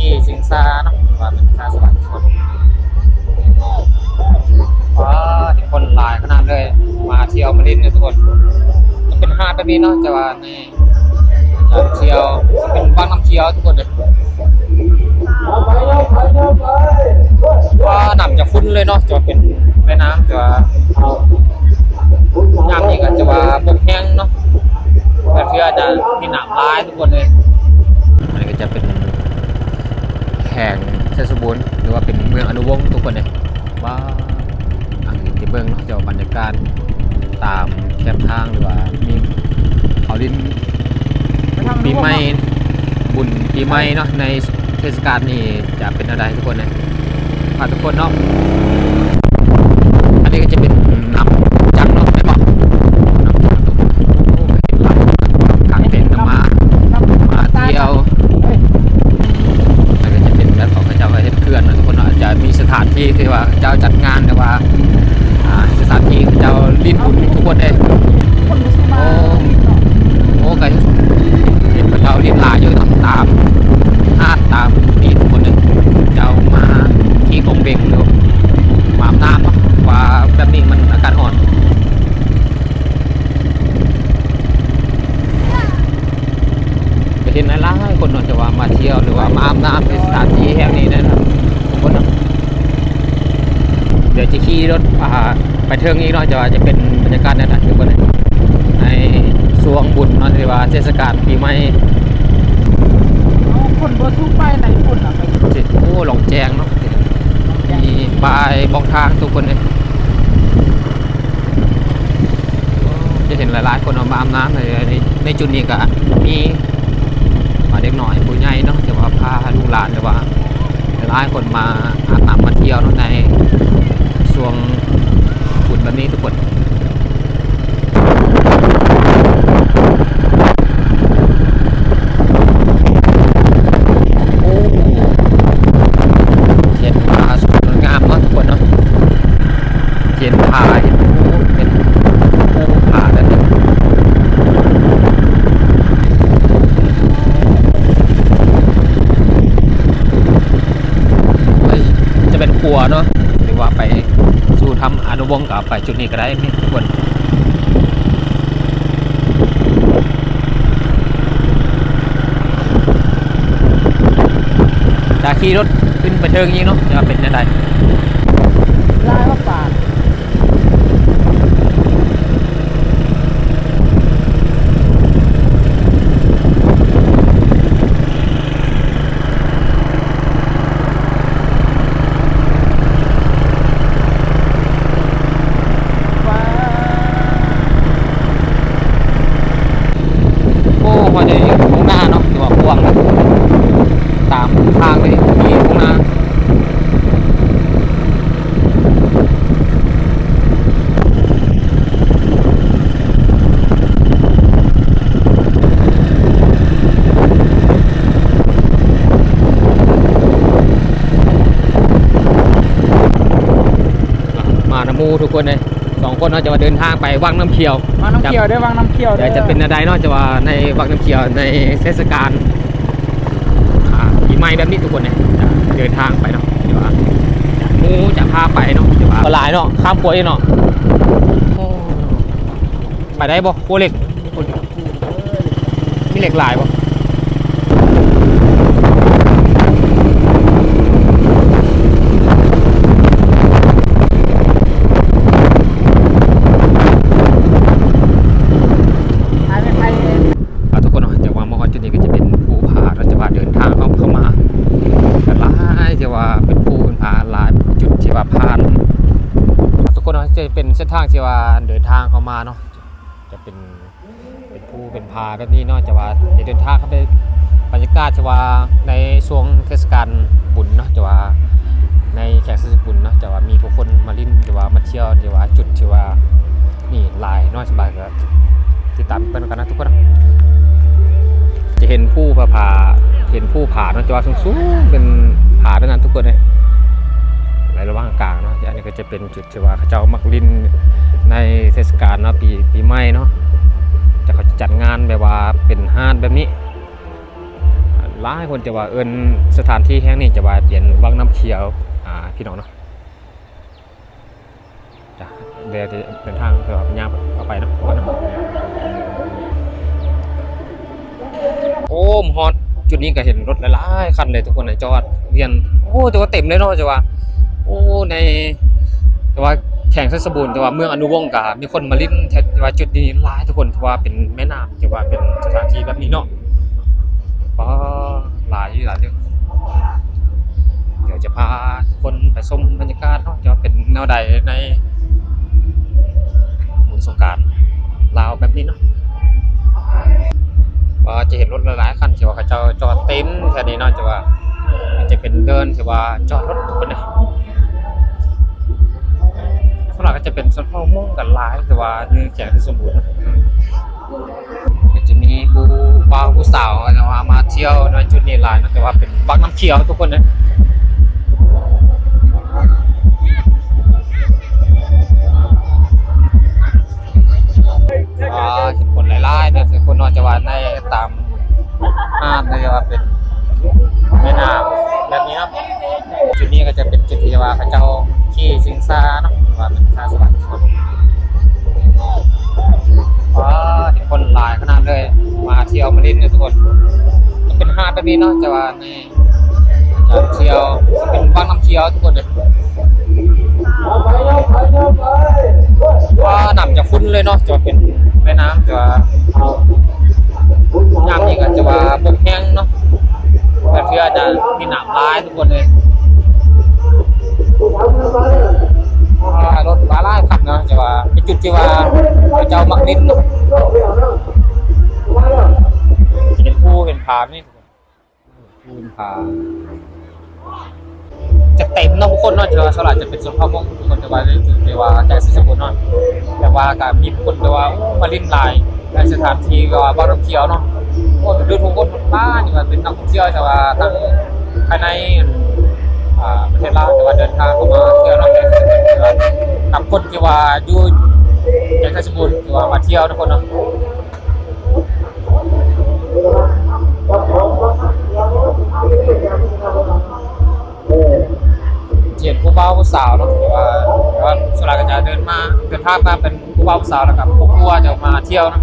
ທີ່ຊິງຊາເນາະ ວ່າເປັນຊາສະຫວັນທຸກຄົນ. ວ້າ ເຫັນຄົນຫຼາຍຂະໜາດເລີຍ ມາທ່ຽວມາຫຼິ້ນເດີທຸກຄົນ. ຈະເປັນຫາດແບບນີ້ເນາະ ແຕ່ວ່າໃນ ທ່ຽວ ເປັນວັງນ້ຳຂຽວທຸກຄົນເດີ. ວ້າ ນ້ຳຈະຂຸ້ນເລີຍເນາະ ຈະວ່າເປັນແມ່ນ້ຳ ຈະວ່າ ຍາມນີ້ກໍຈະວ່າບົກແຫ້ງເນາະ ບາງເທື່ອຈະມີນ້ຳຫຼາຍທຸກຄົນເລີຍ. ອັນນີ້ກໍຈະເປັນແຂວງໄຊສົມບູນ ຫຼືວ່າເປັນເມືອງອະນຸວົງທຸກຄົນເລີຍ. ວ້າ ອັນນີ້ຈະເບິ່ງເນາະ ຈະວ່າບັນຍາກາດຕາມແຄມທາງ ຫຼືວ່າມີເຂົາຫຼິ້ນບຸນປີໃໝ່ ບຸນປີໃໝ່ເນາະ ໃນເທດສະການນີ້ຈະເປັນແນວໃດທຸກຄົນເອີຍ. ພາທຸກຄົນເນາະ ອັນນີ້ກໍຈະເປັນນ້ຳຈັກເນາະ ແມ່ນບໍ່? ນ້ຳຈັກ ໂອ້ ເຫັນລຳທາງເຕັນນຳມາ ມາທ່ຽວ. ແລ້ວກໍຈະເປັນແບບຂອງເຂົາເຈົ້າເຮັດເຂື່ອນເນາະທຸກຄົນເນາະ ອາດຈະມີສະຖານທີ່ທີ່ວ່າເຂົາເຈົ້າຈັດງານ ຫຼືວ່າ ອ່າ ສະຖານທີ່ເຂົາເຈົ້າຫຼິ້ນບຸນທຸກຄົນເດ້. ຄົນບໍ່ສູ່ມາ ໂອ້ ໂອ້ ກໍເຫັນເຂົາເຈົ້າຫຼິ້ນຫຼາຍຢູ່ເນາະ ຕາມຫາດຕາມນີ້ທຸກຄົນເດ້. ເຈົ້າມາທີ່ກົງເບັງຢູ່ ມາອາບນ້ຳເນາະ ວ່າແບບນີ້ມັນອາກາດຮ້ອນ. ກໍເຫັນຫຼາຍໆຄົນເນາະ ທີ່ວ່າມາທ່ຽວ ຫຼືວ່າມາອາບນ້ຳໃນສະຖານທີ່ແຫ່ງນີ້ນະທຸກຄົນເນາະ. ດຽວຈະຂີ່ລົດ ອ່າ ໄປເທິງອີກເນາະ ຈະວ່າຈະເປັນບັນຍາກາດແນວໃດທຸກຄົນເອີຍ ໃນຊ່ວງບຸນເນາະ ຫຼືວ່າເທດສະການປີໃໝ່. ເອົາ ຄົນບໍ່ສູ່ໄປໃນບຸນນະ ໄປ ໂອ້ ລ່ອງແຈ້ງເນາະ ມີປ້າຍບອກທາງທຸກຄົນເອີຍ. ຈະເຫັນຫຼາຍໆຄົນເນາະ ມາອາບນ້ຳໃນ ໃນ ໃນຈຸດນີ້ກະມີ ອ່າ ເດັກນ້ອຍຜູ້ໃຫຍ່ເນາະ ທີ່ວ່າພາລູກຫຼານ ຫຼືວ່າຫຼາຍໆຄົນມາອາບນ້ຳມາທ່ຽວເນາະ ໃນຊ່ວງບຸນແບບນີ້ທຸກຄົນ. ໂອ້ ເຫັນຜາສວຍງາມເນາະທຸກຄົນເນາະ ເຫັນຜາ ເຫັນພູ ເຫັນພູຜາແບບນີ້. ໂອ້ຍ ຈະເປັນຂົວເນາະ ຫຼືວ່າໄປສູ່ຖ້ຳອະນຸວົງ ກໍໄປຈຸດນີ້ກໍໄດ້ນີ້ທຸກຄົນ. ຖ້າຂີ່ລົດຂຶ້ນໄປເທິງອີກເນາະ ຈະເປັນແນວໃດ? ຫຼາຍກວ່າປາ. ໂອ້ ພໍດີທົ່ງນາເນາະ ຖືວ່າກວ້າງເນາະ ຕາມທາງເລີຍມີທົ່ງນາ. ມານຳໝູ່ທຸກຄົນເອີຍ ສອງຄົນເນາະ ຈະວ່າເດີນທາງໄປວັງນ້ຳຂຽວ. ວັງນ້ຳຂຽວເດີ ວັງນ້ຳຂຽວເດີ ຈະເປັນແນວໃດເນາະ ຈະວ່າໃນວັງນ້ຳຂຽວໃນເທດສະການ ອ່າ ປີໃໝ່ແບບນີ້ທຸກຄົນເອີຍ ຈະເດີນທາງໄປເນາະ ທີ່ວ່າໝູ່ຈະພາໄປເນາະ ທີ່ວ່າຫຼາຍເນາະ ຂ້າມຂົວອີກເນາະ. ໂອ້ ໄປໄດ້ບໍ່? ຂົວເຫຼັກ ມີເຫຼັກຫຼາຍບໍ່? ອ່າ ທຸກຄົນເນາະ ຈະວ່າມາຮອດຈຸດນີ້ກໍຈະເປັນພູຜາເນາະ ຈະວ່າເດີນທາງເຂົ້າ ເຂົ້າມາກໍຫຼາຍ ຈະວ່າເປັນພູເປັນຜາຫຼາຍ ຈຸດທີ່ວ່າຜ່ານ ທຸກຄົນເນາະ ຈະເປັນເສັ້ນທາງທີ່ວ່າເດີນທາງເຂົ້າມາເນາະ ຈະເປັນ ເປັນພູເປັນຜາແບບນີ້ເນາະ ຈະວ່າຈະເດີນທາງເຂົ້າໄປ ບັນຍາກາດທີ່ວ່າໃນຊ່ວງເທດສະການບຸນເນາະ ຈະວ່າໃນແຂວງໄຊສົມບູນເນາະ ຈະວ່າມີຜູ້ຄົນມາຫຼິ້ນ ຫຼືວ່າມາທ່ຽວ ຫຼືວ່າຈຸດທີ່ວ່າ ນີ້ຫຼາຍເນາະ ສະບາຍກໍຕິດຕາມເບິ່ງນຳກັນນະທຸກຄົນນະ. ຈະເຫັນພູຜາ ເຫັນພູຜາເນາະ ແຕ່ວ່າສູງໆ ເປັນຜາເທົ່ານັ້ນທຸກຄົນເອີຍ ໃນລະຫວ່າງກາງເນາະ. ອັນນີ້ກໍຈະເປັນຈຸດທີ່ວ່າເຂົາເຈົ້າມັກຫຼິ້ນໃນເທດສະການເນາະ ປີ ປີໃໝ່ເນາະ ຈະ ເຂົາຈະຈັດງານແບບວ່າເປັນຫາດແບບນີ້. ຫຼາຍຄົນຈະວ່າເອີ້ນສະຖານທີ່ແຫ່ງນີ້ຈະວ່າເປັນວັງນ້ຳຂຽວ ອ່າ ພີ່ນ້ອງເນາະ. ຈ້ະ ດຽວຈະເດີນທາງເພື່ອຍ່າງເຂົ້າໄປເນາະ ທຸກຄົນເນາະ. ໂອ້ ມາຮອດຈຸດນີ້ກໍເຫັນລົດຫຼາຍໆຄັນເລີຍທຸກຄົນ ຈອດວຽນ ໂອ້ ແຕ່ວ່າເຕັມເລີຍເນາະ ຈະວ່າ ໂອ້ ໃນ ແຕ່ວ່າແຂວງໄຊສົມບູນ ແຕ່ວ່າເມືອງອະນຸວົງກໍມີຄົນມາຫຼິ້ນ ແຕ່ວ່າຈຸດນີ້ຫຼາຍທຸກຄົນ ເພາະວ່າເປັນແມ່ນ້ຳ ຈະວ່າເປັນສະຖານທີ່ແບບນີ້ເນາະ. ປາ ຫຼາຍຢູ່ ຫຼາຍຢູ່. ດຽວຈະພາທຸກຄົນໄປຊົມບັນຍາກາດເນາະ ຈະເປັນແນວໃດໃນບຸນສົງການລາວແບບນີ້ເນາະ. ວ່າຈະເຫັນລົດຫຼາຍໆຄັນທີ່ວ່າເຂົາເຈົ້າຈອດເຕັມແຖວນີ້ເນາະ ຈະວ່າມັນຈະເປັນເດີ່ນທີ່ວ່າຈອດລົດເພິ່ນນະ. ສ່ວນຫຼາຍກໍຈະເປັນຊົນເຜົ່າມົ້ງກັນຫຼາຍ ແຕ່ວ່າຢູ່ແຂວງໄຊສົມບູນນະ. ກໍຈະມີຜູ້ບ່າວຜູ້ສາວ ແຕ່ວ່າມາທ່ຽວໃນຈຸດນີ້ຫຼາຍເນາະ ແຕ່ວ່າເປັນວັງນ້ຳຂຽວທຸກຄົນເດີ. ອ່າ ເຫັນຄົນຫຼາຍໆເດີ ຄົນເນາະ ຈະວ່າໃນຕາມຫາດ ຫຼືວ່າເປັນແມ່ນ້ຳແບບນີ້ເນາະ. ຈຸດນີ້ກໍຈະເປັນຈຸດທີ່ວ່າເຂົາເຈົ້າຂີ່ຊິງຊາເນາະ ວ່າເປັນຊາສະຫວັນທຸກຄົນ. ວ້າ ເຫັນຄົນຫຼາຍຂະໜາດເລີຍ ມາທ່ຽວມາຫຼິ້ນເດີທຸກຄົນ. ຈະເປັນຫາດແບບນີ້ເນາະ ແຕ່ວ່າໃນການທ່ຽວ ຈະເປັນວັງນ້ຳຂຽວທຸກຄົນເດີ. ວ້າ ນ້ຳຈະຂຸ້ນເລີຍເນາະ ຈະເປັນແມ່ນ້ຳ ຈະວ່າ ຍາມນີ້ກໍຈະວ່າບໍ່ແຫ້ງເນາະ ແຕ່ເທື່ອຈະມີນ້ຳຫຼາຍທຸກຄົນເລີຍ. ອ່າ ລົດຫຼາຍໆຄັນເນາະ ຈະວ່າເປັນຈຸດທີ່ວ່າເຂົາເຈົ້າມັກຫຼິ້ນເນາະ. ເຫັນພູເຫັນຜານີ້ ພູເຫັນຜາ ຈະເຕັມເນາະ ຜູ້ຄົນເນາະ ຈະວ່າສ່ວນຫຼາຍຈະເປັນຊົນເຜົ່າມົ້ງ ທຸກຄົນ ແຕ່ວ່າ ແຕ່ວ່າຈາກໄຊສົມບູນເນາະ ແຕ່ວ່າກໍມີຜູ້ຄົນ ແຕ່ວ່າ ໂອ້ ມາຫຼິ້ນຫຼາຍໃນສະຖານທີ່ວ່າວັງນ້ຳຂຽວເນາະ. ໂອ້ ເປັນເດືອນຫົກຄົນປາຍ ນີ້ວ່າເປັນນັກທ່ອງທ່ຽວ ແຕ່ວ່າທັງພາຍໃນ ອ່າ ປະເທດລາວ ແຕ່ວ່າເດີນທາງເຂົ້າມາທ່ຽວເນາະ ນັບຄົນທີ່ວ່າຢູ່ແຂວງໄຊສົມບູນ ທີ່ວ່າມາທ່ຽວທຸກຄົນເນາະ. ຈະເຫັນຜູ້ບ່າວຜູ້ສາວເນາະ ແຕ່ວ່າ ແຕ່ວ່າສ່ວນຫຼາຍກໍຈະເດີນມາ ເດີນທາງມາເປັນຜູ້ບ່າວຜູ້ສາວ ແລ້ວກໍຄອບຄົວຈະມາທ່ຽວເນາະ.